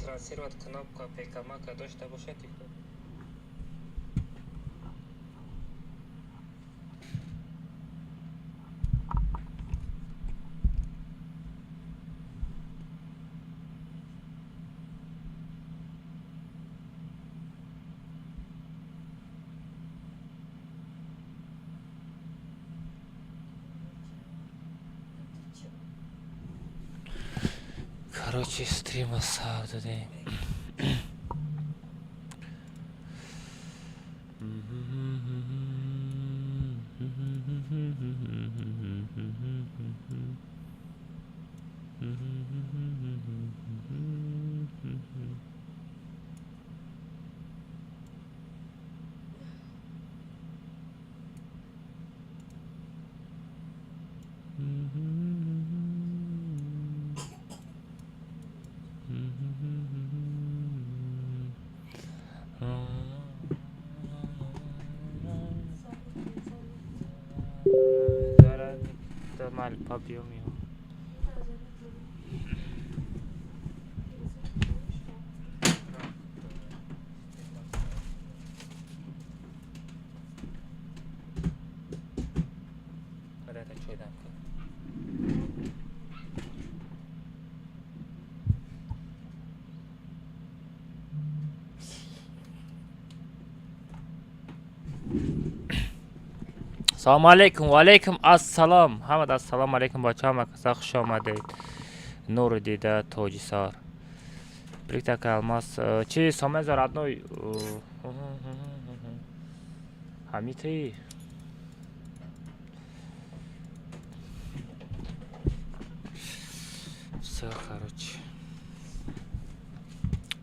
Транслировать кнопка пекамака дошта бошад тикток. Короче, стрима сар додем. Малпа биё миё. Карата чой дам кун. Салому алейкум, ва алейкум ассалом. Ҳамад, ассалому алейкум, бача, ҳама каса хуш омадед. Нури дида, тоҷисар. Приктака алмаз. Чи сомеза, родной? Ҳамитаи? Всё, короче.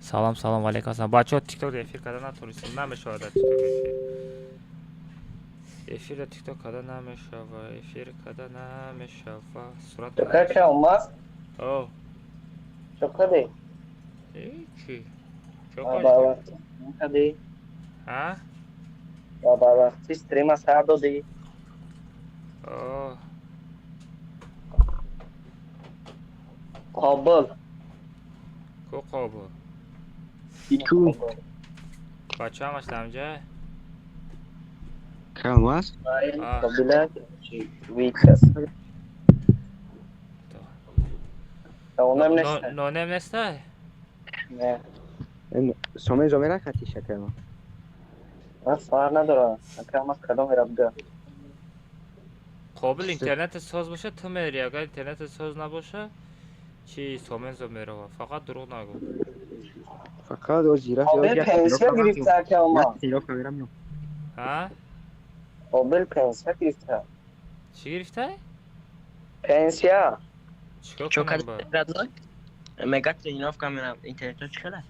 Салом, салом, ва алейкум ассалом. Бачаҳо, тикток эфир карда натонистем. Намешавад дар тикток эфир. Эфир дар тикток карда намешава, эфир карда намешава. Сурат. Чока, Алмаз? О. Чокади? Ҳечи. Ба вақти кади? Ҳа? Ба вақти стрима сар додӣ? О. Қобил. Ку Қобил? Ику. Бача ҳамаш дамҷа? Алмаз? А. Қобила Викас. Онам нест. Нонем нестай? Не. Сомен зомера хати шакама. Ман фарқ надорам. Ака Алмаз кадом мерабга? Қобил, интернети соз боша, ту мери, агар интернети соз набоша, чи сомензо мерава. Фақат дурӯғ нагӯ. Фақат о зира. Қобил пенсия гирифта, ака Алмаз. Ҳа? Қобил пенсия гирифта. Чӣ гирифта? Пенсия. Чикор Чо кунем ба? кади, родной? Мега тренировка мерам, интернето чӣ хела?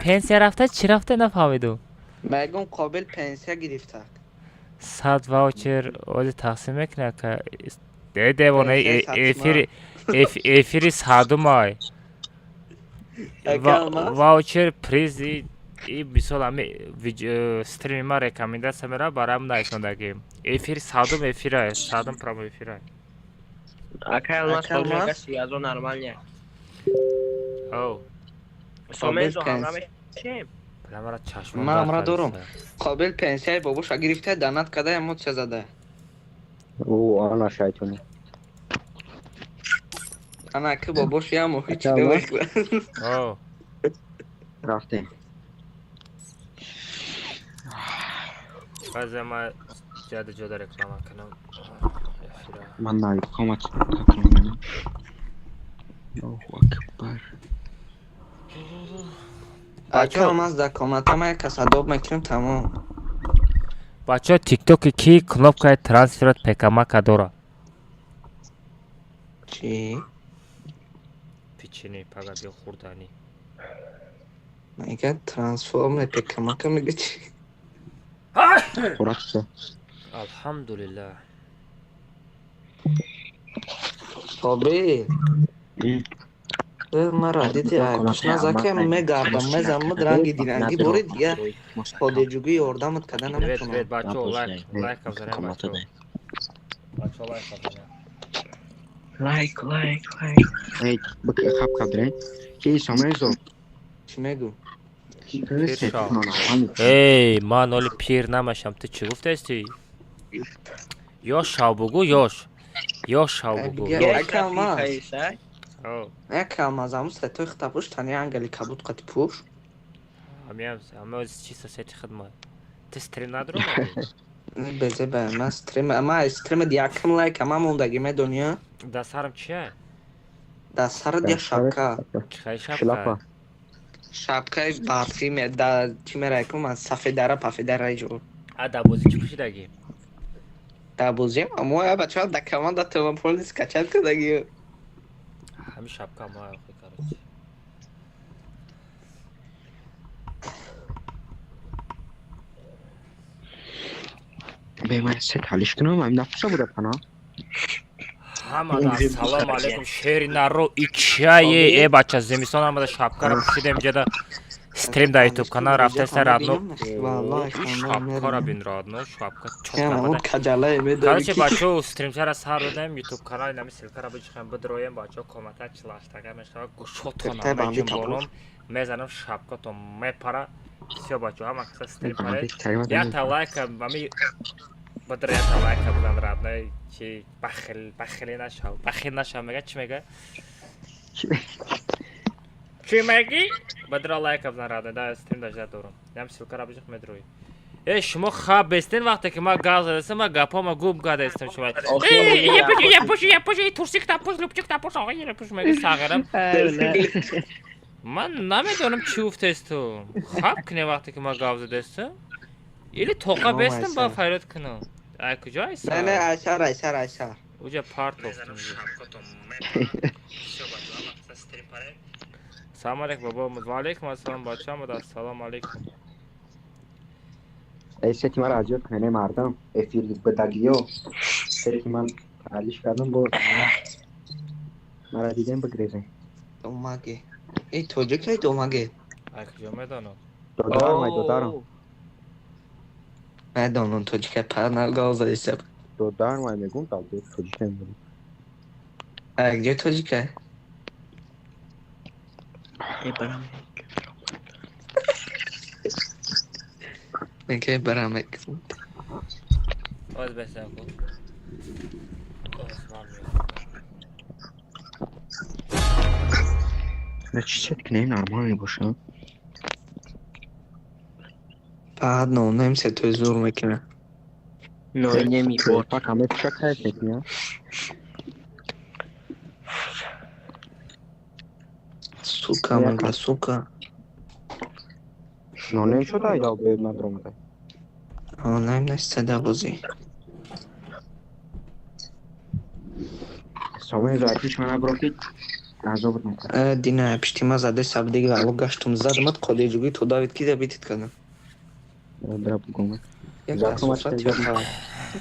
Пенсия рафта, чӣ рафта, нафаҳмидум. Мегум, Қобил пенсия гирифта. 100 ваучер ози тақсим мекунад ка девона. Пенсияи. Эфири эфири садумай. Ака Алмаз? Ваучер призи и мисол ами стрими ма рекомендация мера, барам наисондагим. Эфири садум, эфира садум, прямой эфира. Акай Алмаз, Ака мега Алмаз? связо нормально. О. Сомензо Қобил ҳамра пенсия. мешем. Пламара чашмон. Ман ҳамра дорум. Қобил пенсияи бобоша гирифта, данат када, эмоция зада. О, ана шайтони. Ана ки бобош як моҳи Ака чида Алмаз? мехӯрад. О. Рафтем. Баъзе ма ҷада ҷода реклама кунам эфира. Ман навикомат какронам. Аллоҳу акбар. Ака Алмаз, дар комната ма як кас адоб мекунем, тамом. Бачаҳо, тиктоки ки кнопкаи трансферот пекамака дора? Чӣ? Пичини пага биё хурданӣ. Мега трансформер пекамака мега чӣ? Хӯрак чӣ? Алҳамдулиллаҳ. Қобил. Маро диди, пушназака мегардам, мезамуд ранги дирангӣ бори дига ходеҷугӣ ёрдамат када Привет, наметавонам. привет, бачаҳо, лайк, лайк занем, бачаҳо. Бачаҳо, лайк занем. Лайк, лайк, лайк. Эй, хаб кадрен. Ки Сомезо. Чӣ мегӯ? Эй, ман оли пир намашам. Ту чӣ гуфтаисти? Ёш шав бугӯ, ёш. Ёш шав бугӯ. Як алмаз аму сетои хита пӯш, тани ангели кабуд қати пӯш. Ҳамиам, ҳама чиста сети хидмат. Ту стрим надромадӣ? Безе ба ман стрим, ма стрим якм лайк ама мондагӣ медонӣ? Дар сарам чия? Дар сарат як шапка. Чӣ шапка? Шапкаи барфӣ да чӣ мерай ку ман сафедара пафедара ҷо. А дар бозӣ чӣ пӯшидагӣ? Дар бозӣ мо я бачаҳо дар команда Томополис скачать кардагӣ. Ҳамин шапка мо охи, короче. Бе ман сет ҳалиш кунам, ам нафса буда пана. Ҳамада ассалому алайкум, шери наро ичае. Э бача, зимистон омада шапкаро пӯшидем ҷада стрим дар ютуб канал рафтаста родно. Шапкаро бин родно, шапка чоткароче бачо стримчара сар додем ютуб канал инами ссылкаро бичихем бидроем бачо комата чилаштага мешава гӯшотона меҷунбонам мезанам шапкато мепара. Всё бачо, ҳама каса стрим паред. Якта лайка ами бадра якта лайка будан родной чи бахил бахилӣ нашав, бахил нашав мега чӣ мега? Чӣ мегӣ? Бадра лайка бизан родной, да стрим дажда дорам. Ям ссылкаро бичих медрои. Э шумо хаб бестен вақте ки ман гап задастам, ман гапҳома гум кардастам шумо. Э я пуш, я пуш, турсик та пуш, лупчик та пуш, оға пуш мега сағирам. Ман намедонам чӣ гуфтаисту. Хаб кунем вақте ки ман гап задастам. Или тоқа бестам ба фарёд кунам. Ай куҷо айса? Не, не, айсар, айсар, айсар. Уҷа партофтум. Салом алейкум бобо. Ва алейкум ассалом бачаам. Ассалому алейкум. Эй сети мара азёд кунед мардам. Эфир бадагиё. Сети ман алиш кардам бо мара дидем бигрезем. Домаге. Эй тоҷик ай домаге. Ай куҷо медонам? Додарам ай додарам. Медонам тоҷика парнал гав задисаб. Додарам ай мегум та тоҷик мегум. Ай где тоҷика? Эй барам. Меге барам. Оз бесаку. На чӣ сет кунем нормалӣ боша? Баъд нонем сетои зур мекунам. Нонеми бор. Пак ҳаме пуша кайф мекунӣ? Сука, мага, сука. Нонем шуда айда бе надромада. Нонем нест да бозӣ. Сомон зайпиш мана броки азобот мекард. Дина пишти ма заде сабдиги вало гаштум задмат қодиҷуги то давид ки дабитит кардам. Дра бугум.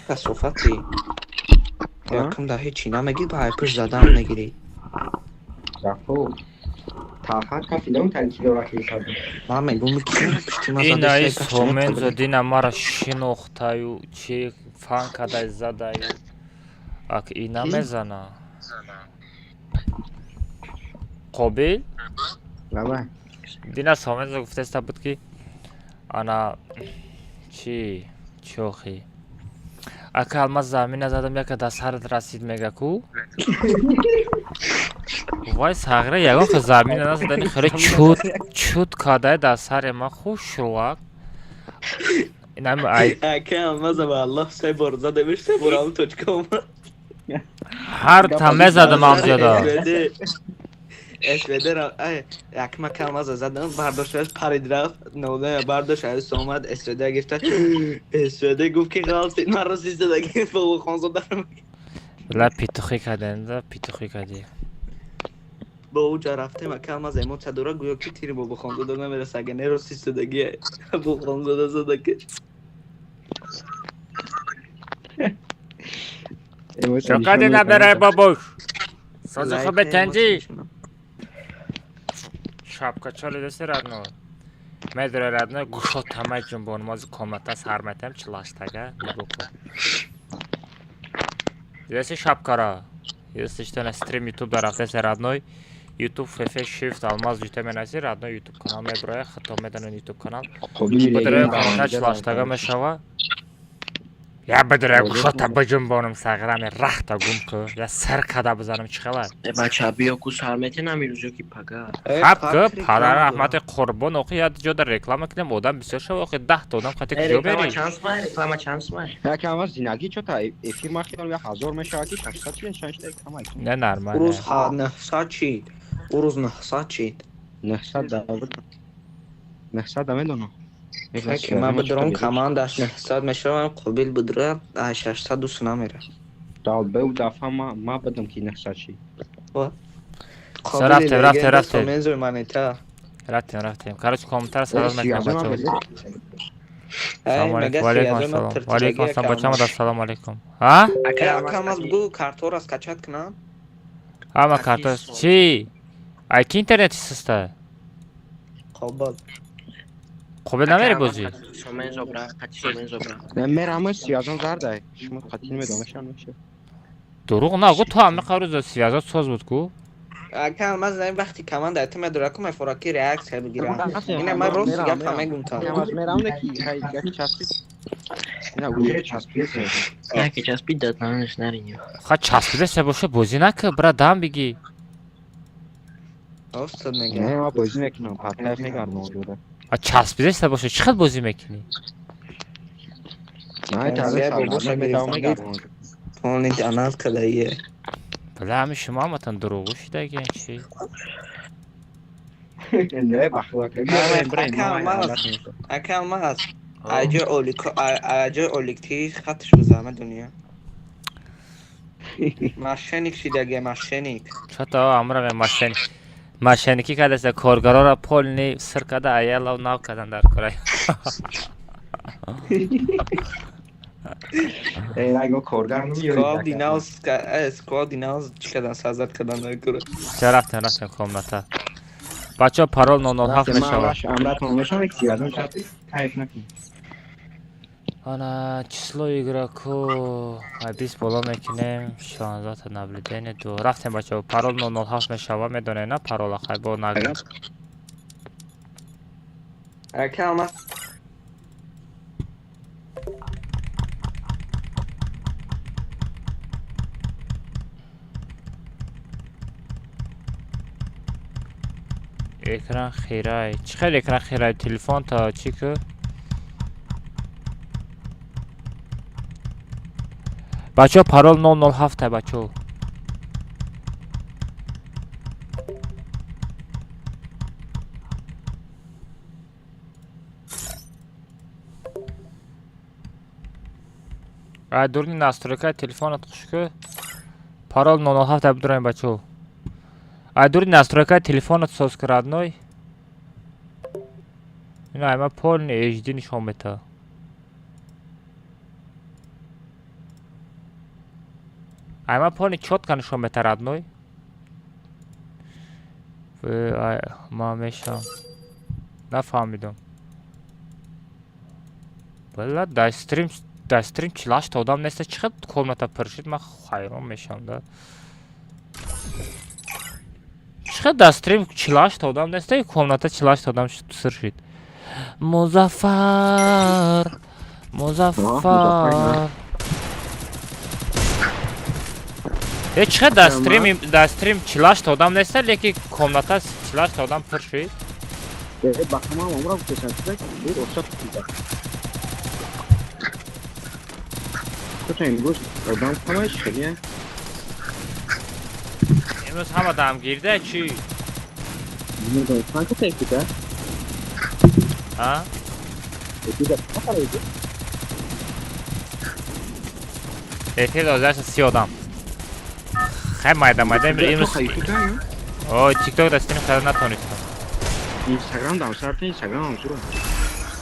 Касофати. Якм да ҳечи намегӣ ба айпиш задан мегирӣ. Зафо. Таҳат кафидам танкидора ки садам. Ман мегум ки пишти ма Ин заде ай Сомензо дина мара шинохтаю чи фан кадай задаю. Ак ина мезана. Қобил? Давай. Дина Сомензо гуфтаиста буд ки ана чи чохи. Ака алмаз замина задам яка дар сарат расид мега ку? Вай сағира ягон хел замина назадани хеле чуд чуд кадай дар сари ман хушрӯак. Инам ай Ака алмаза ба Аллоҳ се бор задамиш се бор ам точка омад. ҳар та мезадам амҷода. СВД ра ай якма калмаза задам бардошташ парид рафт нодая бардошт ай омад СВД гирифта СВД гуфт ки ғалти маро сиздадаги бобо хонзода Ла петухӣ кардем да петухӣ кардем. Бо уҷа рафтем ака алмаз эмоция дора гӯё ки тири бобо хонзода намераса ага неро сиздадаги бобо хонзода задаки. Чокади наберай бабош. Сози хубе тенҷи. Шапка чоли деси родно. Медре родно гӯшот ҳамаи ҷунбон мози комната сар метам чилаштага нигоҳ кун. Деси шапкара. Если что, на стрим YouTube да рафтеса, родной. YouTube FF Shift Алмаз жута менаси, родной, YouTube канал меброя, хато меданон YouTube канал. Бадроя комната чилаштага мешава. Я бадроя гушота биҷунбонам, сағирами рахта гум ку. Я сар када бизанам, чӣ хела? Э, бача, биё ку, сар метен ҳамин рӯзо ки пага. Хаб ку, падар раҳмати қурбон, охи я ҷода реклама кунем, одам бисёр шава, охи 10-та одам хати Э, куҷо реклама бери? чанд сумай? Реклама чанд сумай? Яке аз зинаги чота эфир ма хиёл я ҳазор мешава ки 600 чи шашта камай. Не, нормально. Урӯз 900 чид. Урӯз 900 чид. 900 да 900 да медонам. Ки ман бидурам, командаш 900 мешавам, қобил бидура 600 су намера. Да беу дафа ма бидам ки 900 чи. Рафтем, рафтем, рафтем. Мензои монета. Рафтем, рафтем. Короче, комментар сразу мекунам, бачаҳо. Салом алейкум, валейкум ассалом. Валейкум ассалом, бачаҳо, ассалому алейкум. А? Акам аз бугу картора скачать кунам. Ама карта чи? Ай ки интернети суста? Қобил. Қобил намери бозӣ? Сомен зобра, қати сомен зобра. Мерам сиязон зардай. Шумо қати намедонам меша. Дурӯғ нагӯ, ту ҳама қарӯз связот соз буд ку? Акам ман зани вақти команда айта медора ку мефора ки реаксия бигирам. Ина ман рост гапа мегум та. Мерам не ки хай гаки часпид. Ина уже часпид. Яке часпид дад нанеш наринё. Ха, часпида боша, бозӣ нака, бра, дам биги. Рост мегам. Не, ма бозӣ мекунам, партаев мегардам оҷода. А часпида боша, чӣ хел бозӣ мекунӣ? Не, Зе, бобоша гирифтам. Полный донат кадае. Бля, ҳами шумо ҳаматон дурӯғӯ шидаген чи? Не, бахла. Акам маз. Аҷо олик аҷо оликти хатш бизама дунё. Мошенник шидаге, мошенник. Чато амра ме мошенник. Мошенникӣ кардаса, коргароро полный сир када, аялав нав кардан дар кора. Э, райго коргар намеёрид. Сквад инауз сквад инауз чӣ кардан, сазат кардан дар кора. Ча, рафтем, рафтем комната. Бачаҳо, парол 007 мешавад. Амратон мешавад сиязон часпид, кайф накун. Ана число игроку ай 20 боло мекунем, 16 наблюдение ду. Рафтем, бачаҳо, парол 007 мешавад, медонед на парола, хай бо наг. Акам маз. Экран хирай. Чӣ хел экран хирай? Телефон та чӣ ку? Бачаҳо, парол 007, бачаҳо. Ай дурни настройкаи телефонат хуш ку. Парол 007 бидураем, бачаҳо. Ай дури настройкаи телефонат соз ку, родной. Ина айма полный HD нишон мета. Айма полный чётко нишон мета, родной. Ай, ма мешам. Нафаҳмидам. Бала, дар стрим 48 одам неста, чӣ хел комната пур шуд, ман хайрон мешавам да. Чӣ хел дар стрим 48 одам неста, комната 48 одам сир шуд. Музаффар, Музаффар. Э, чӣ хел дар стрим 48 одам неста, лекин комната 48 одам пур шуд? Э, ба ҳама умра гуфтесам, ки ростат кида. Кута имрӯз одам камай шуд, Имрӯз ҳама дамгирда чӣ? Намедонам, чанд каса эфида? А? Эфида чанд каса эфир? Эфир доздаша 30 одам. Хай, майда майда имрӯз. О, TikTok да стрим карда натонистам. Инстаграм дам сарта, Инстаграм зура.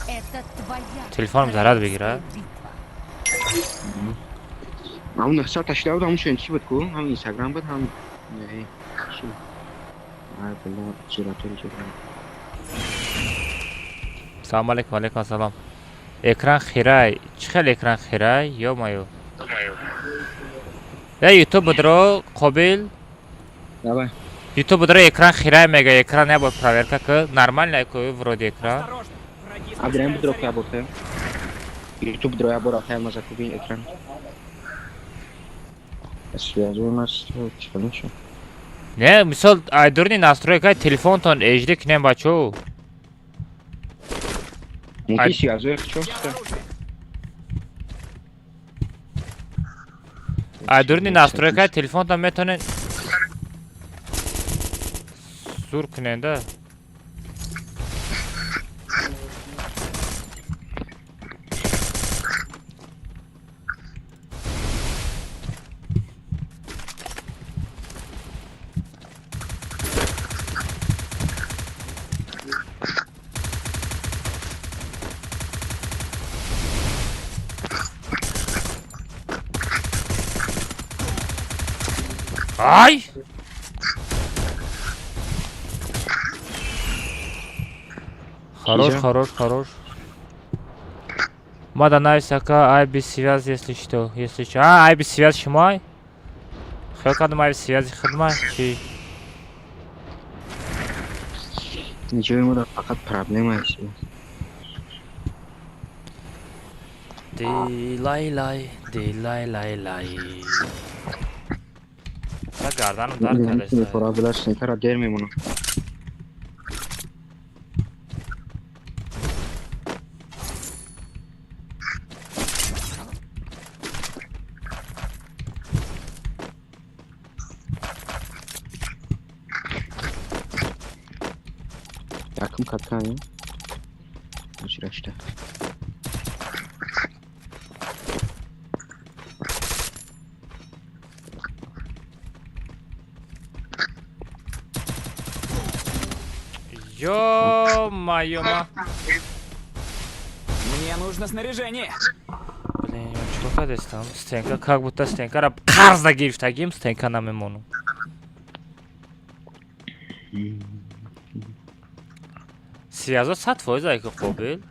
Это твоя Телефоном заряд бигира. битва. Ҳамун 900 шуда буд, ҳамун шен чӣ буд ку? Ҳам Инстаграм буд, ҳам не, чӣ? Ай, била, суратори чӣ. Салом алейкум, алейкум ассалом. Экран хирай. Чӣ хел экран хирай? Ё-моё. Я ютуб будро қобил. Давай. Ютуб будро, экран хирай мега, экран я бор проверка ки, нормально ку вроде экран. Абдурахим, будро ка борта. Ютуб дро я бора хай маза куби экран. Связь у нас чё ничего. Не, мисол айдурни настройка телефонтон HD кунем, бачо. Муки связь чё? Айдурни настройка телефонтон метонен зур кунен да. Ай! Хорош, Кижа? Хорош, хорош. Мада нависака, ай без связи, если что. Если что. А, ай без связи шумай? Хел кадам ай без связи хидмай? Чи? Ничего ему да фақат проблема есть. Дилай лай, дилай лай лай. Та гарданам дар кардааст. Пора билаш сентара дер мемонам. Якум каткан Очрашта. Ё-моё, ма. Мне нужно снаряжение. Блин, я чё кардастам? Стенка, как будто стенкара қарз нагирифтагим, стенка намемонам. Связо 100% айки қобил.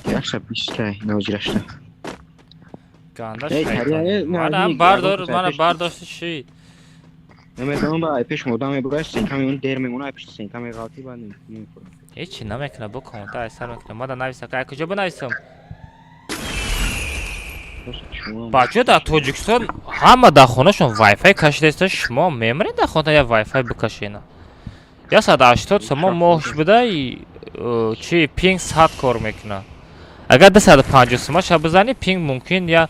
Якша бистай навҷирашта. Ганда Эй, шайтон. тария, эй, Мана наздик, бардор, ягон мана пеш- бардошти ши. Намедонам, ба пеш модам мебураш, сенка мемон дер мемона, пеш сенка меғалти, баъд намехӯрам. Ҳечи намекуна, бо коммента айсар мекуна. Мада нависака, ай куҷо бинависам? Бачо, дар Тоҷикистон ҳама дар хонашон вайфай кашидаиста, шумо мемиред дар хона я вайфай бикашена. 180 сомо моҳш буда, чи пинг 100 кор мекуна. Агар 250 сома ша бизанӣ, пинг мумкин я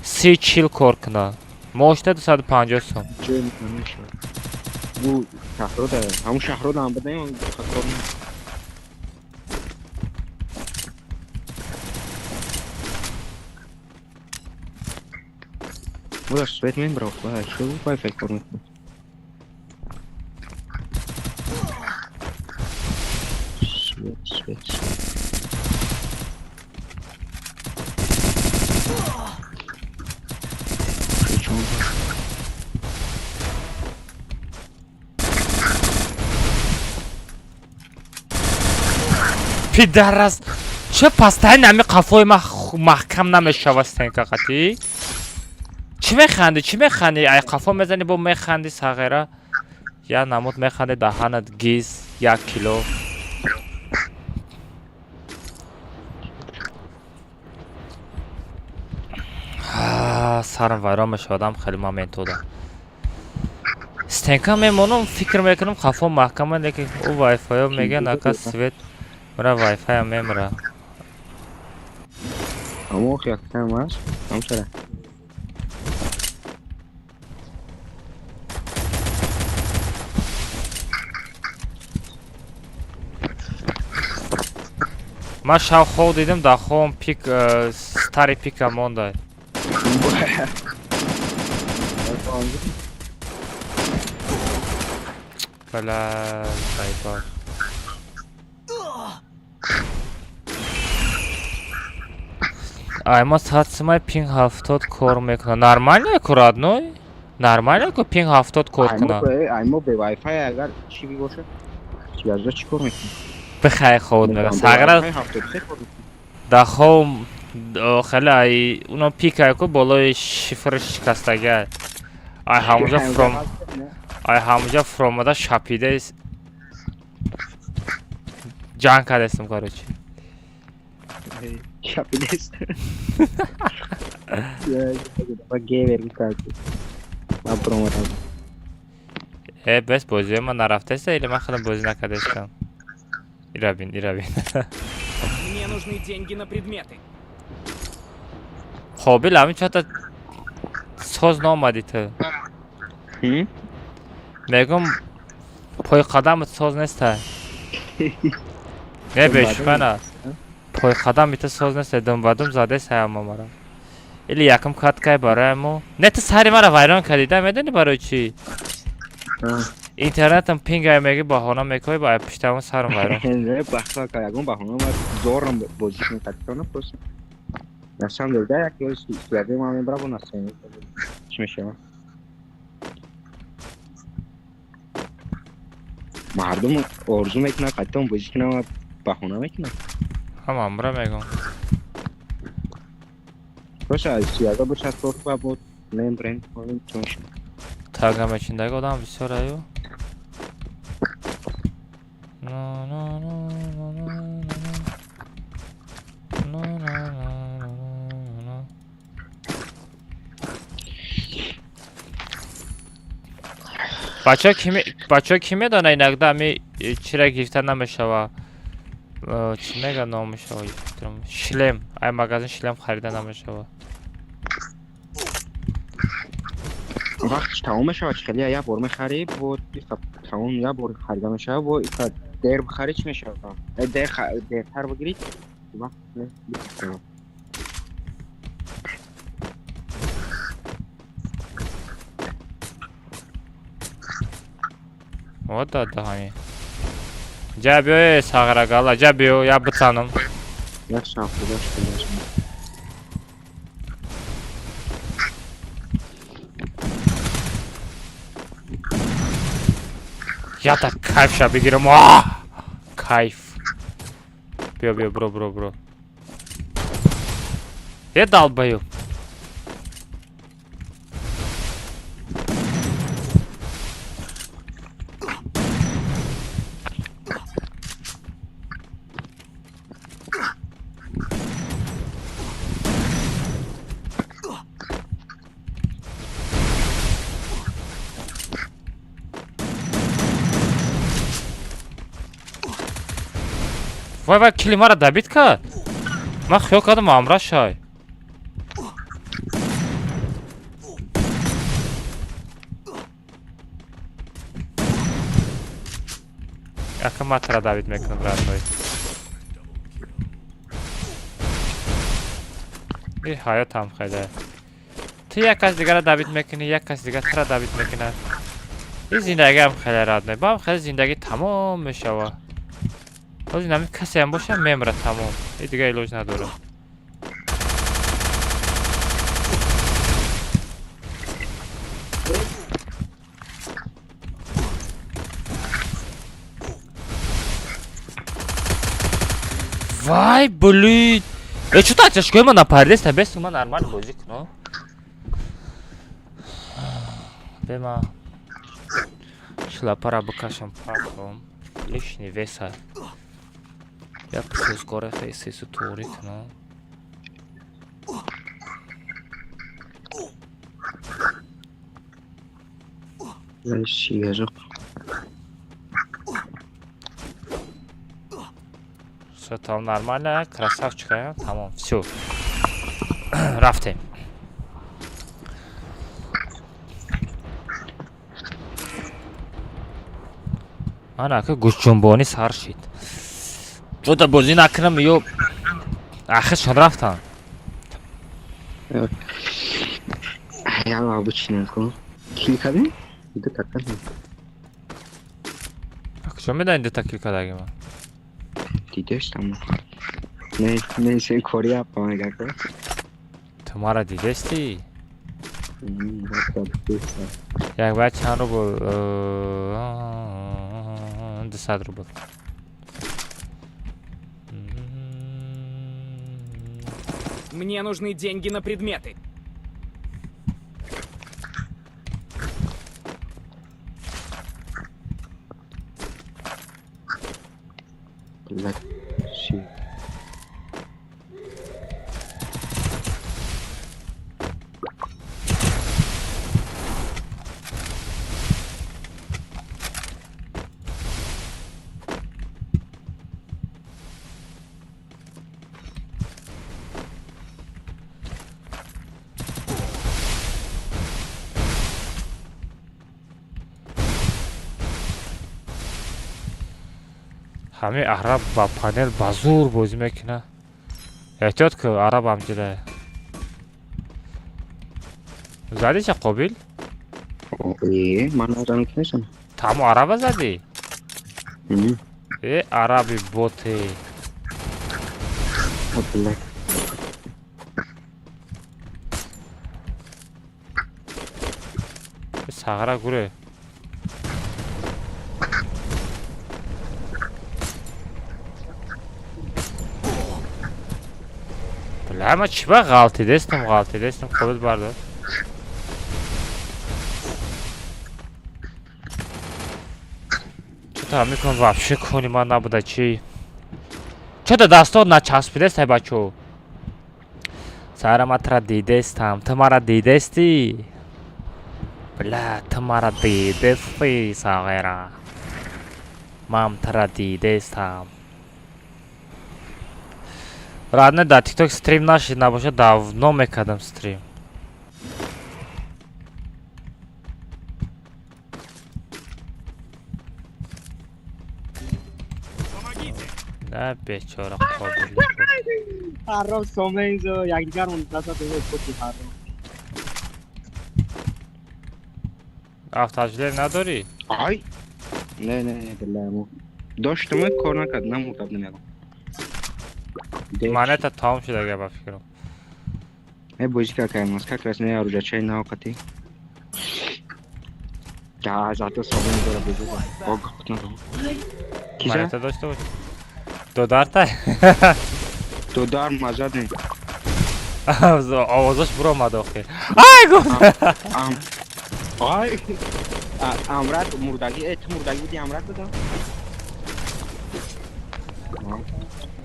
30-40 кор куна. Моҳшда 250 сом. Ҷой намешавад. Ӯ шаҳро да, ҳамун шаҳро да ҳам бидаем, кор Будаш свет мебрав, ба чӣ вайфай кор мекунад? Свет, свет, свет. Причём баш? Пидарас. Ча постоянно ами қафои ма маҳкам намешава стенка қатӣ? Чӣ механдӣ? Чӣ механдӣ? Ай қафо мезанӣ, бо механдӣ сағира. Я намуд механдӣ, даҳанат гиз, 1 кило. Сарам вайрон мешавадам хеле моментода. Стенка мемонам, фикр мекунам, қафо маҳкама, лекин ӯ вайфайо мегӯянд, ака свет мра, вайфаям мемра. Аммо яктам аст, ҳамсара. Ман шав хоб дидам, дар хобам пик старый пика монда. Бала сайбар. Ай ма 100 симай пинг 70 кор мекунад. Нормально ку, родной? Нормально ку пинг 70 кор кунад. Ай мо бе вайфай агар чӣ бошад? Связьда чӣ кор мекунад? Бихай хоб мега. Сағира 73 кор мекунад. дар хоб хеле ай уно пикай ку болои шифр шикастагиай. Ай ҳамуҷа фром, ай ҳамуҷа фромада шапида ҷанг кардастам, короче. Шапидест. Гевер гуфтааки. Ман промадам. Э, бес бозиҳои ман нарафтаста или ман худам бозӣ накардастам? Ира бин, ира бин. Мне нужны деньги на предметы. Қобил, ҳамин чата соз наомадӣ ту. Мегум, пойқадамат соз неста. Не, бешухана. Пойқадами ту соз неста, думбадум задест ҳама мара. Или якум каткай барои мо. Не, ту сари мара вайрон кардӣ, да, медонӣ барои чӣ? Интернетам пингай меги, баҳона мекои, ба пиштамон сарам вайрон. Не, бахта ягон баҳона ман зорам бозӣ кунам катона просто. На самом деле, да, як суяги ман мебарам на сцене. Чӣ мешавад? Мардум орзу мекунад қатъан бозӣ кунам ва баҳона мекунад. Ҳама амра мегум. Просто аз суяга бошад ва бо мембрен чун. Тагамечиндаги одам бисёр аю. На на на на на на на на на на на. Бачаҳо, ки бачаҳо, ки медона, иногда ами чира гирифта намешава, чӣ мега номешава, шлем, ай магазин шлем харида намешава. Вақтш тамом мешавад, чӣ хеле як бор мехарӣ, бо тамом як бор харида мешавад, бо дер бихарӣ, чӣ мешавад? Дер дертар бигирӣ, вақт. Вот даҳани. Ҷа биё, э, сағрагала, ҷа биё, я битанам. Як шафт. Ята кайфша бигирам. А! Кайф. Биё, биё, бро, бро, бро. Э, долбоёб. Вай, вай, кили мара добить кард. Ман хиёл кардам амра шай. Ака ман тара добить мекунам, родной. И ҳаётам хеле. Ту як кас дигара добить мекунӣ, як кас дигар тара добить мекунад. И зиндагиам хеле, родной. Бам хеле зиндагӣ тамом мешава. Ҳозир нами касеам боша, мемра, тамом. И дигар илоҷ надорад. Вай, блин! Э, чё так тяжко ма напаридеста, бес ма нормально бозӣ куно. Бема шлапара бикашам, паком. Лишний веса. Я сӯзгоре хесису туғрӣ кунам. Шига жоқ. Всё там нормально, красавчик, а? Тамом, всё. Рафтем. Ана ка гӯшҷунбонӣ сар шид. Ҷода бозӣ накунам ё ахиршон рафтам. Яла бучинам. Кил кардем? Ду та кардем. Куҷо медонӣ дута кил кардаги ман? Дидештам. Не, не, сен кори апа мега ко. Ту мара дидестӣ? Як баъд чанд рубл? 200 рубл. Мне нужны деньги на предметы. Блядь. Си. Ҳамин араб ба панел ба зур бозӣ мекунад. Эҳтиёт ку, араб ҳамҷида. Задӣ ча Қобил? Э, ман назанам ки нестам. Тамо араба задӣ? Э, араби боте. Блядь. Сағра гуре. Бля, ма чӣ ба ғалтидестам, ғалтидестам, Қобил бардор. Чё-то ҳамин вообще кони ман набуда чӣ? Чё-то дастот начаспидест, ай бачо? Сара ма тра дидестам, ту мара дидестӣ? Бля, ту мара дидестӣ, сағира. Ман тра дидестам. Родной, дар TikTok стрим нашид, набошад давно мекардам стрим. Помогите! На бечора Қобил. Ҳарром сомензо якдигар мунтаза бе поти ҳарром. Автожилер надорӣ? Ай. Не, не, не, бля, мо. Доштам кор накард, намурдаб намегам. Монета тамом шуда гап ба фикрам. Э, бозӣ какаем, нас как раз не оружачаи навқати. Да, зато сомензо бозӣ. Ог, надо. Киза? Монета дошта бош. Додарта? Додар мазад не. Овозаш буромад охир. Ай гуфт. Ам. Ай. Амрат мурдагӣ, э, ту мурдагӣ будӣ, Амрат будам?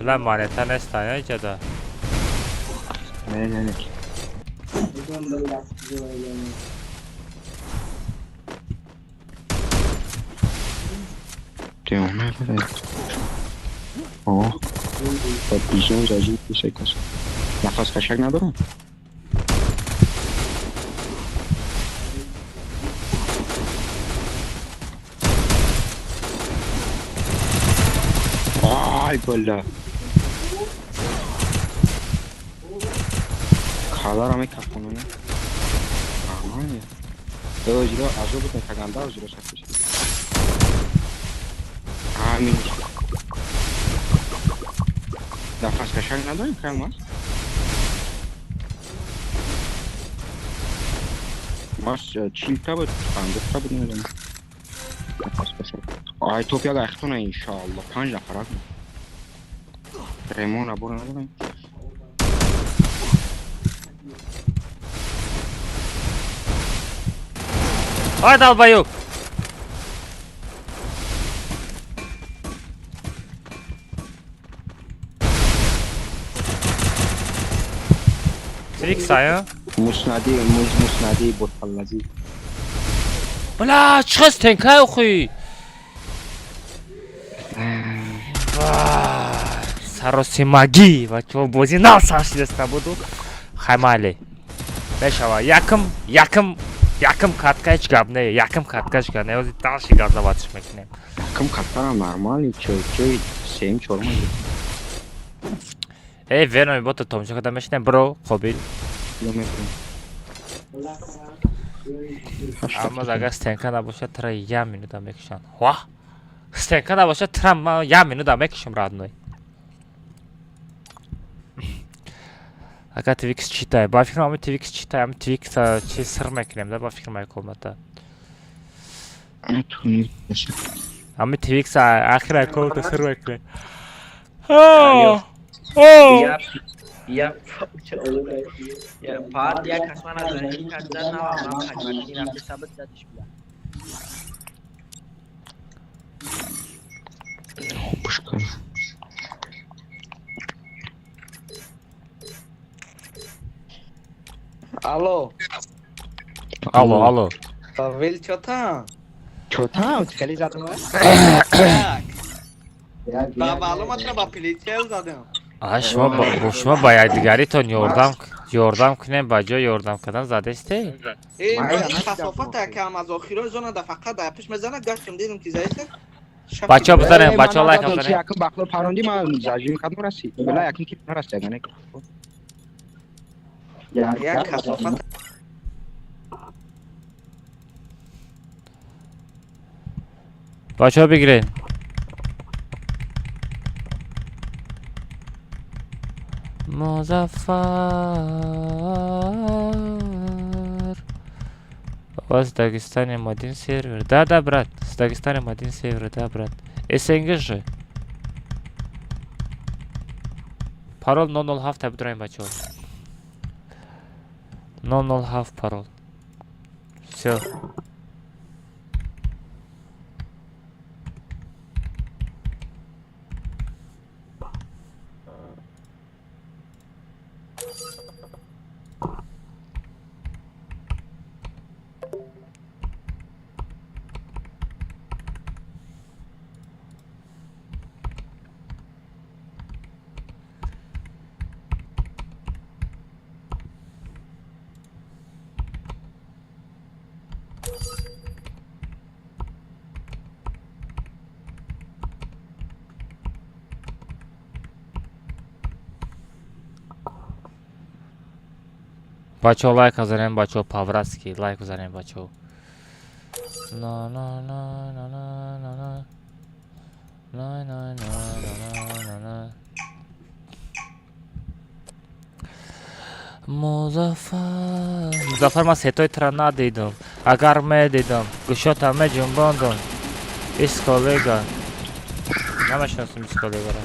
Бля, монета неста, я иҷада. Не, не, не. Девона бля. О. Ба бижон зажи пише кас. Нафас кашак надорам? Ай, бля. Калара мекафонам. Нормально. Озиро азоб каганда озиро сакиш. Амин. Нафас кашак надорем калмас? Мас 40 та буд, 50 та буд намедонам. Нафас кашак. Ай топ як ахтона иншоалло 5 нафар. Ремон абора надорем. Ай долбоёб! Трикс ая? Муснади, муснади боталлази. Бля, чӣ стенкай охи? Саросимагӣ бачо бозӣ нав сар шидаста буду. Хаймали. Мешава. Якм, якм, якм катка ҳеҷ гап не, якм катка ҳеҷ гап не, ҳозир дальше газоватиш мекунем. Якм каткарам нормали, чой, чой, сеюм чорум. Э, верно, бота томшо када мешинем, бро, Қобил. Аммо агар стенка набошад, тра як минута мекушанд. Ва! Стенка набошад, тра ман як минута мекушам, родной. Агар Твикс читай, ба фикрам ами Твикс читай, ами Твикс чи сир мекунем да, ба фикрам ай комната. Ами Твикс ахир ай комната сир мекунем. Я я пар як кас ман аз ин кардан на ман панҷ рафта сабт задиш буда. Пушка. Алло. Алло, алло. Павел, чё там? Чё там? Хеле задам. Ба маълумот ба плител задам. А шумо шумо ба якдигаритон ёрдам кунем, ба ҷои ёрдам кардан задесте? Э, касофат якам аз охирои зона да фақат дар пеш мезана, гаштам дидам ки заиста. Бачаҳо бизанем, бачаҳо лайк бизанем. Якум бахло паронди ман зажим кадом расид. Бела якум ки нарасид ягане. Як касофат. Бачаҳо бигиред. Музаффар. У вас в Дагестане один сервер. Да, да, брат. С Дагестаном один сервер, да, брат. СНГ же. Парол 007 табдураем, бачаҳо. 007 парол. Всё. Бачаҳо лайк занем, бачаҳо по-братски лайк занем, бачаҳо. На на на на на на на на на на на на. Музаффар, Музаффар, ман сетои тура надидам. Агар медидам, гӯшота меҷунбондам. Ис коллега. Намешиносам ис коллегаро.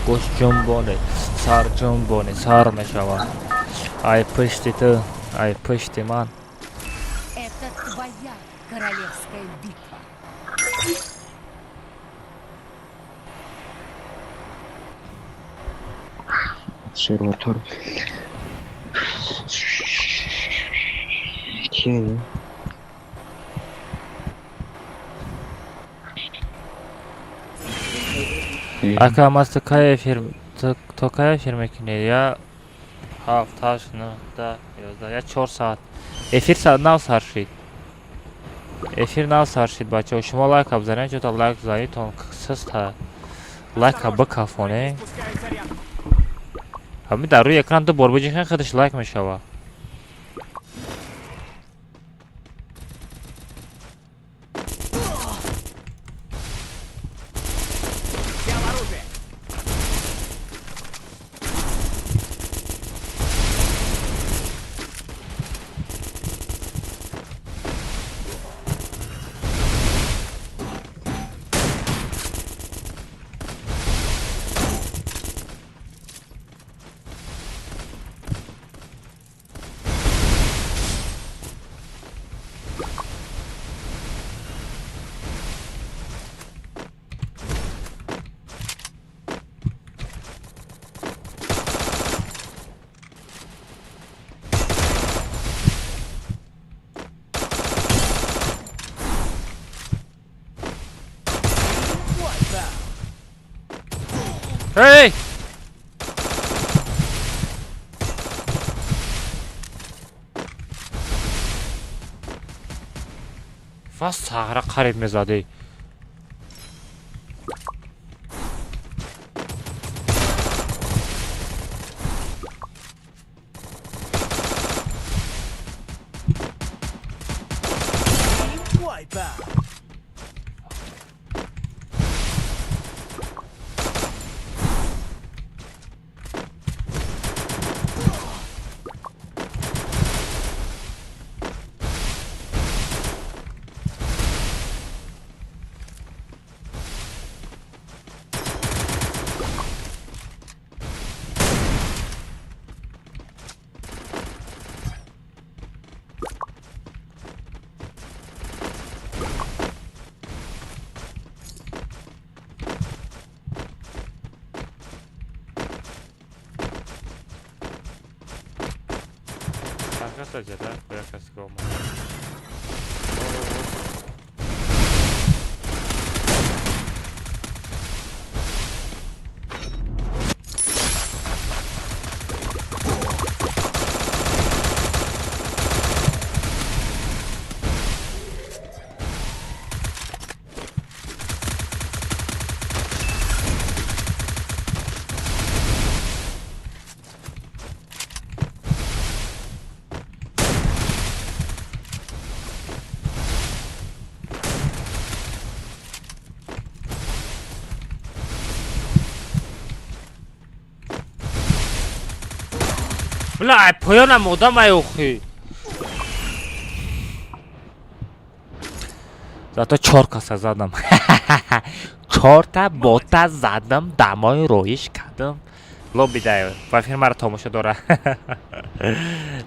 Гӯш ҷунбоне, сар ҷунбоне, сар мешавад. Ай пушти ту, ай пушти ман. Это твоя королевская битва. Обсерватор. Киё? Ака, мас то кай эфир, то кай эфир мекунӣ? Я ҳафт, ҳашт, нӯҳ, даҳ, ёздаҳ, я 4 саат. Эфир нав сар шид. Эфир нав сар шид, бачаҳо. Шумо лайка бизанед, ҷота лайк занитон систа. Лайка бикафоне. Ҳамин дар рӯи экран ду бор биҷихен, худаш лайк мешавад. Эй! Ва сағра қариб мезадӣ. Каса ҷада, як кас омад. Бля, поёнам одамай охи. Зато чор каса задам. Чорта бота задам, дамои роиш кардам. Лобби дай. Ба фирмаро тамошо дора.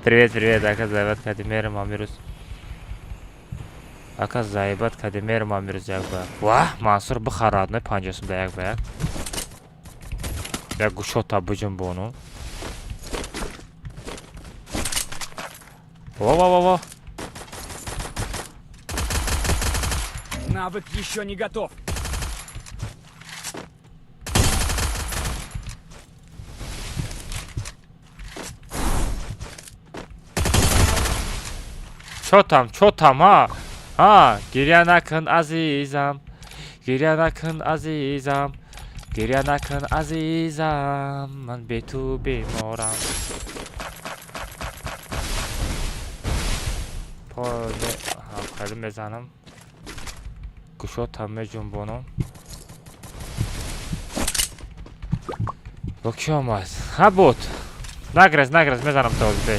Привет, привет, ака заебат кади мерам амирӯз. Ака заебат кади мерам амирӯз як ба. Ваҳ, Мансур бихарад, не 50 сум да як ба як. Як гӯшота биҷунбону. Во-во-во-во. Навык еще не готов. Чо там, чо там, а? А, гиря накун, азизам. Гиря накун, азизам. Гиря накун, азизам. Ман бе ту беморам. Ҳамхелӣ мезанам. Гӯшотам меҷунбонам. Бо кӣ омад? Ҳа буд. Нагрез, нагрез, мезанам то бе.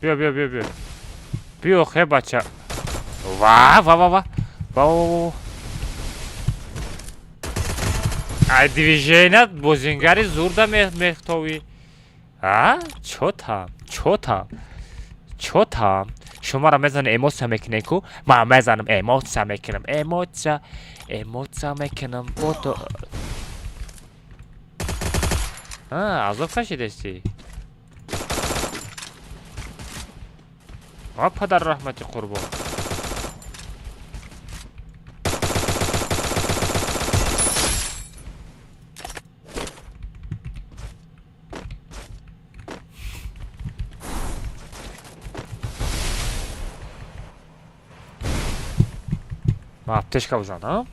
Биё, биё, биё, биё. Биё, хе бача. Ва, ва, ва, ва. Ва, ва, ва. Ай движения бозингари зурда мехтовӣ. А? Чо там? Чо там? Чо там? Шуморо мезанам эмоция мекунем ку? Ман мезанам эмоция мекунам. Эмоция, эмоция мекунам. Бото. А, азоб кашидести. А падар раҳмати қурбон. Ман аптечка бизанам?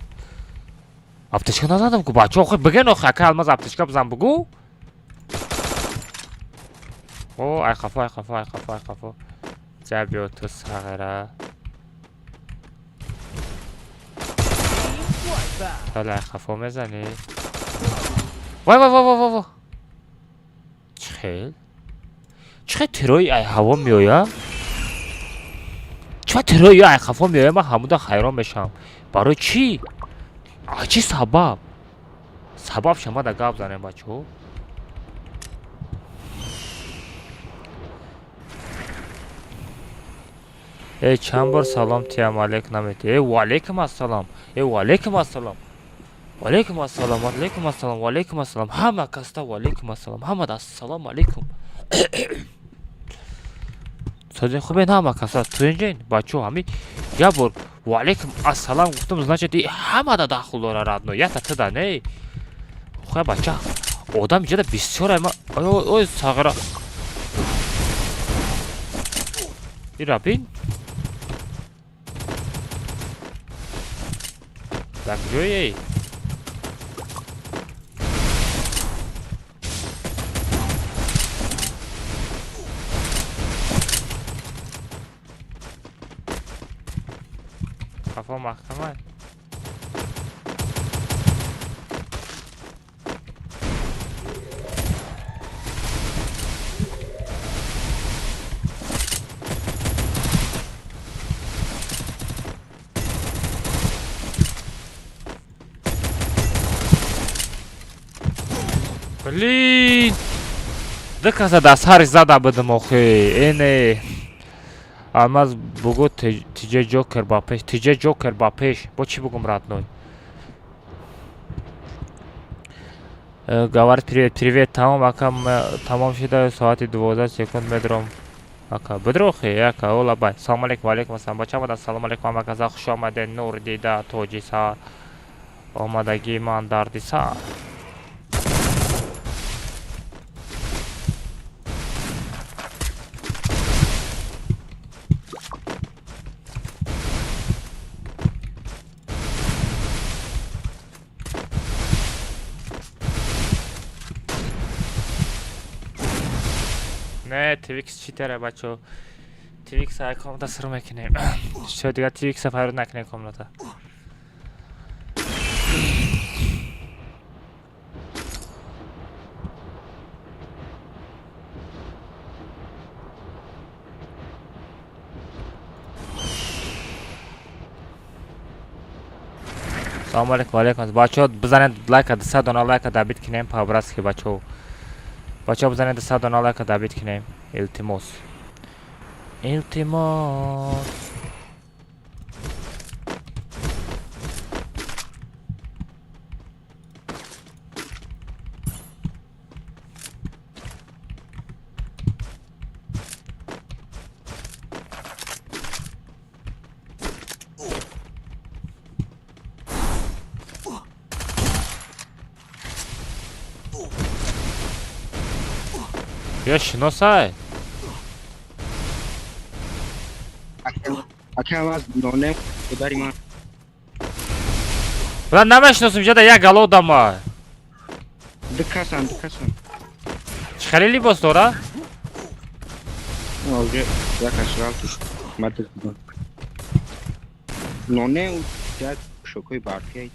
Аптечка назадам ку бача, охи биген охи ака Алмаз аптечка бизан бугу. О, ай хафо, ай хафо, ай хафо, ай хафо. Ҷа биё ту сағира. Ҳола ай хафо мезанӣ. Вай вай вай вай вай. Чӣ хел? Чӣ хел тирои ай ҳаво меояд? Чӣ тирои ай хафо меояд? Ман ҳамуда ҳайрон мешавам. Барои чӣ? А чӣ сабаб? Сабаб шама да гап занем бачаҳо. Э, чанд бор салом тиям алейк намети. Э, ваалейкум ассалом. Э, ваалейкум ассалом. Ваалейкум ассалом, ваалейкум ассалом, ваалейкум ассалом. Ҳама каста ваалейкум ассалом. Ҳамада ассалому алейкум. Созин хубен ҳама каса туинҷен бачаҳо ҳами як бор ваалейкум ассалом гуфтам, значит ҳамада дахл дора родной. Якта туда не. Охе бача, одам иҷода бисёр ай ма ой ой сағира. Ира бин. Дар куҷое? Қафо маҳкама. Блин! Ду каса дар сари зада будам охи. Эне. Алмаз бугу тиҷе Ҷокер ба пеш, тиҷе Ҷокер ба пеш. Бо чӣ бугум родной? Говорит привет, привет, тамом ака, тамом шуда соати 12 секунд медром. Ака, бидрохи, ака, ола бай. Салом алейкум, алейкум ассалом. Бача омадан, салом алейкум, ҳама каса хуш омадед. Нур дида, тоҷи сар. Омадагии ман дарди сар. Не, Твикс читере, бачо. Твикс ай комната сир мекунем. Всё, дигар Твикса файрод накунем комната. Салом алейкум, алейкум. Бачо, бизанед лайка, 200 дона лайка добить кинем по-братски, бачо. Бачо, бизанед 200 дона лайка добить кинем. Илтимос. Илтимос. Ё шиносай? Ака Алмаз нонем подари ман. Бла намешиносум, ҷада як гало одама. Ду касан, ду касан. Чӣ хеле либос дора? Уже як кас рафт. Ман ду будам. Ноне у як шокои барфи ай.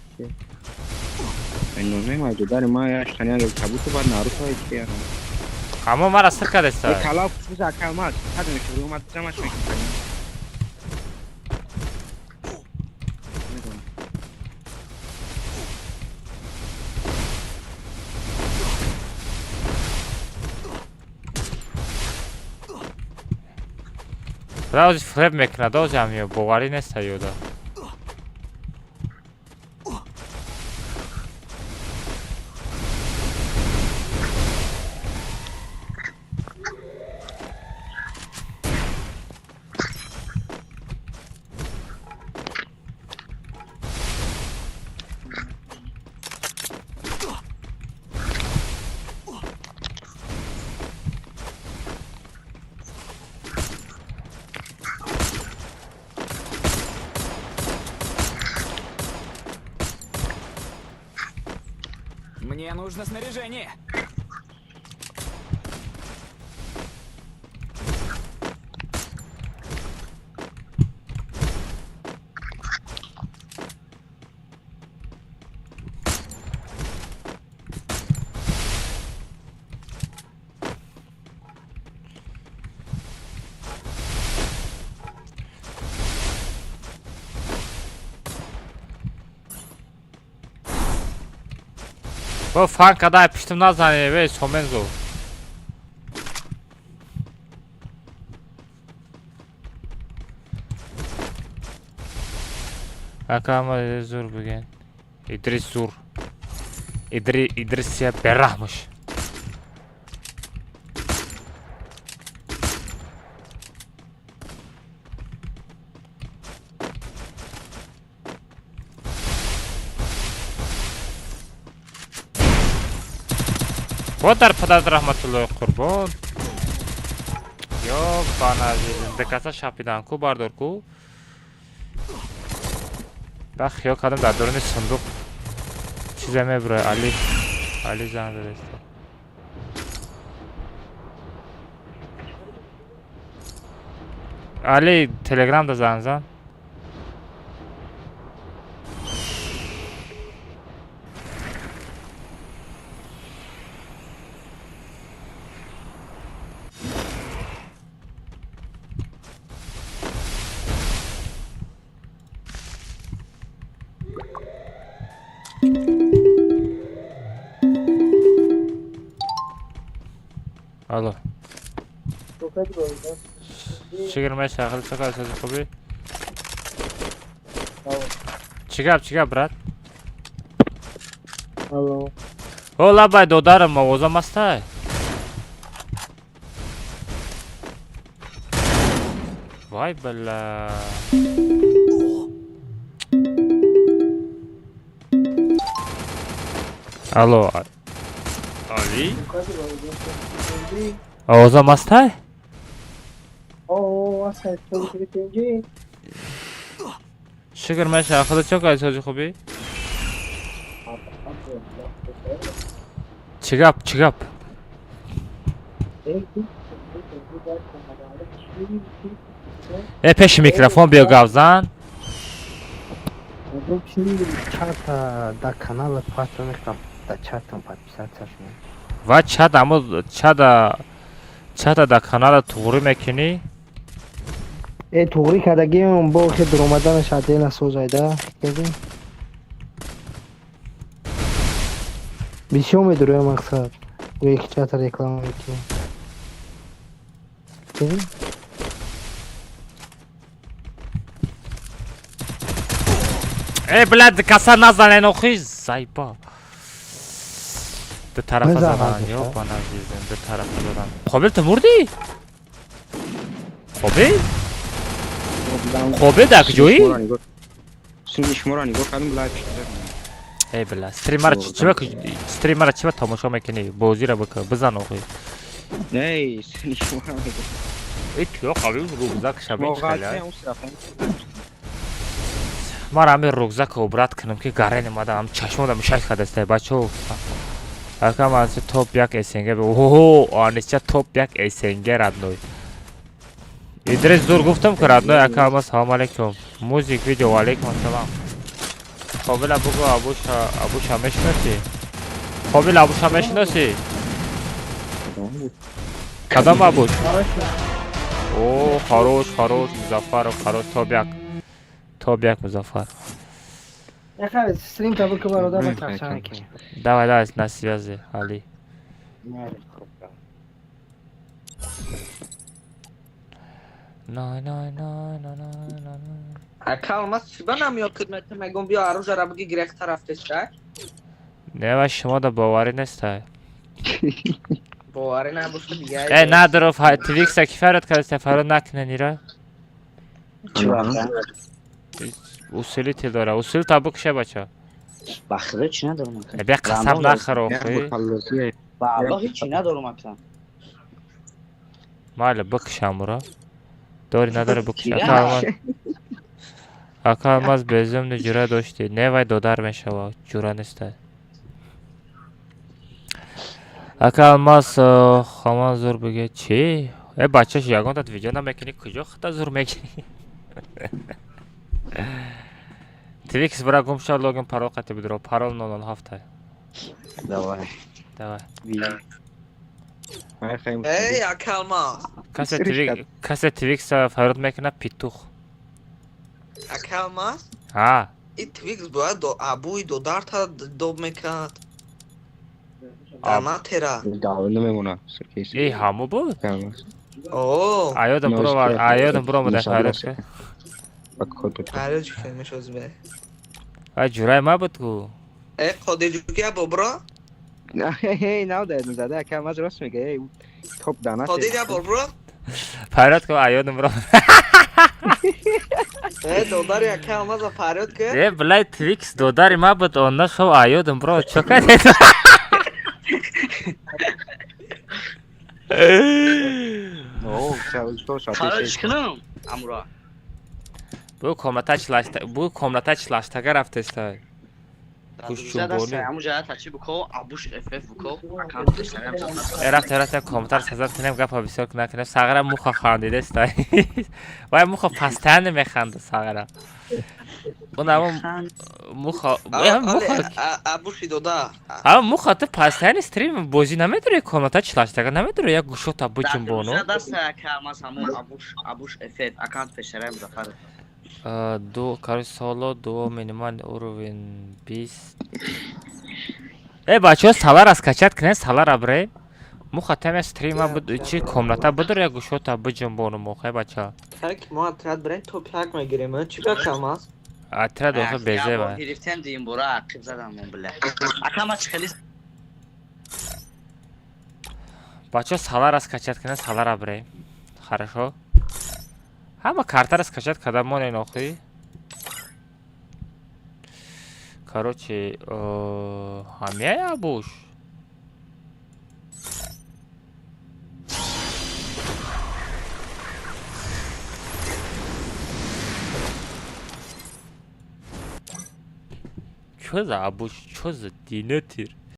Ноне ма додари ма я штаня кабуту бад Наруто ай. Ҳамо мара сир кардеста. Кала куза ака Алмаз. Кадом шуд омад замаш мекунам. Бра ози фреб мекунад, ози ҳам ё боварӣ неста ёда. Мне нужно снаряжение. Бо фан када пиштим назани, вей сомензо. Ака ама зур буген. Идрис зур. Идри Идрисия бераҳмуш. Во дар падарат раҳматуллоҳи қурбон. Ё баназир, дикаса шапидан ку бардор ку. Ба хиёл кардам дар дуруни сундуқ чизе мебурад. Али Али занг задаста. Али телеграм да занг зан. Алло. Шукр меша, хеле чӣ сози хубӣ? Чӣ гап, чӣ гап, брат? Алло. О, лабай, додарам, овозам ҳастай? Вай, бала. Алло. Али? Овозам ҳастай? О, асай, ту Шукр меша, хеле чӣ сози хубӣ? Чӣ гап, чӣ гап? Э, пеши микрофон биё гап зан. Чата да канала патро мехтам, да чатам подписаться шумо. Ва чат амо чата да канала туғрӣ мекунӣ? Э, туғрӣ кардагиам, бо хе дуромаданаш отдельно созайда. Бисёр медуроя мақсад. Гӯе ки чата реклама мекунем. Дидӣ? Э, блядь, каса назанен охи, заебал. Ду тарафа Мезанад, задан, меша. ёбана жизнь, ду тарафа задан. Қобил, ту мурдӣ? Қобил? Қобил дар куҷоӣ? Сини шуморо нигоҳ кардам, лайк шуда. Эй, бля, стримара чиба, стримара чиба тамошо мекунӣ? Бозира бика, бизан охи. Эй, сини шуморо нигоҳ. Эй, туё қабил рюкзак шабин Мо хеле. ғалат он сафа. Ман ҳамин рюкзака убрать кунам ки гарен омада, ҳам чашмода мушак кардастай, бачо. Ака ман топ як СНГ. Оҳо, анисча топ як СНГ родной. Идрис зур гуфтам ки родной ака ама салом алейкум. Музик видео алейкум ассалам. Қобила бугу абуша абуша мешиносӣ? Қобил абуша мешиносӣ? Кадом абуш? О, хорош, хорош, Музаффаров, хорош, топ як. Топ як Музаффар. Яха стрим табу ки бародар ма чақча мекунем. Давай, давай, на связи, Али. На на на на на на на. Ака алмаз чиба намеёд хидмати мегум биё аружара биги гирехта рафтеша. Не, ва шумо да боварӣ нестай. Боварӣ набошад дига. Э, надоров, Твикса ки фарёд кардеста, фарёд накунен ира. Чӣ вақта? Усилитель дора. Усил та бикша бача. Ба худо чӣ надорам ака. Э, бия қасам нахӯр охи. Ба Аллоҳ ҳечӣ надорам ака. Майли, бикшам ура. Дори надора бикша. Ака алмаз. Ака алмаз безумный ҷура дошти. Не, вай додар мешава, ҷура нестай. Ака алмаз хаман зур биге. Чӣ? Э, бачаш ягон тат видео намекунӣ, куҷо хата зур мекунӣ? Твикс бара гум шав логин парол қати бидро. Парол 007. Давай. Давай. Эй, ака алмаз. Касе Твик касе Твикса фарёд мекунад петух. Ака алмаз. А, И Твикс бояд до абуи додарта доб мекард. Ама тера. Гав намемона. Эй, ҳаму буд? О, Аёдам буро, аёдам буро омада фарёд ка. фарёд чӣ кунем мешозбе. Ай, ҷурай ма буд ку. Э, Қодирҷуки я бобро? Эй, нав дадам зада, ака алмаз рост мега. Эй, топ дана. Қодир я бобро? Фарёд ку, аёдам буро. Э, додари ака алмаза фарёд ки? Э, блай Твикс додари ма буд, онна шов аёдам буро. Чо кардед? О, то Фарёд чӣ кунам? Амура. Бу комната члашта, бу комната члаштага рафтеста. Гӯшчунбонӣ. Аму ҷаҳат чӣ буко? Абуш FF буко. Аккаунт пештарам зад. Э, рафта рафта комментар сазад кунем, гапа бисёр накунем. Сағара муха хандидеста. Вай муха постоянно механда сағара. Он ама муха, э, муха. Абуши дода. Ама муха ту постоянно стрим бозӣ намедорӣ, комната члаштага намедорӣ, як гӯшота буҷунбону. Даста ака алмаз ҳамун абуш абуш FF аккаунт пештарам Музаффар. Ду, короче, соло, дуо, минимальный уровень 20. Э, бачаҳо, салара скачать кунед, салара бре. Муха таме стрима буд чи комната будур я гушота биҷунбону мухай бача. Так мо отряд бирем топ як мегирем. Чӣ ба Алмаз? Отряд охи безева. Гирифтем дим бура ақиб задам мон бля. Ака ма чӣ хели Бача салара скачать кина салара бирем. Хорошо. Ҳама картара скачать карда монен охи. Короче, ҳамяя буш. Чё за абуш? Чё за динатир?